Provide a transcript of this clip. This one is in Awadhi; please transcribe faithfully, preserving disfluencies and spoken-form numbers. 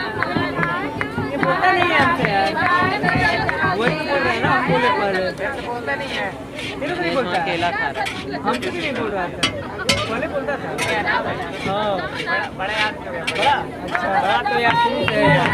ये बोलता नहीं है हमसे यार, वही तो बोल रहे हैं ना, हम बोले पर। ये तो नहीं बोलता। अकेला खा रहा है। हमसे भी नहीं बोल रहा था, पहले बोलता था। हाँ। बड़ा, बड़ा आदमी हो गया। बड़ा? अच्छा। बड़ा तो यार शुरू से है यार।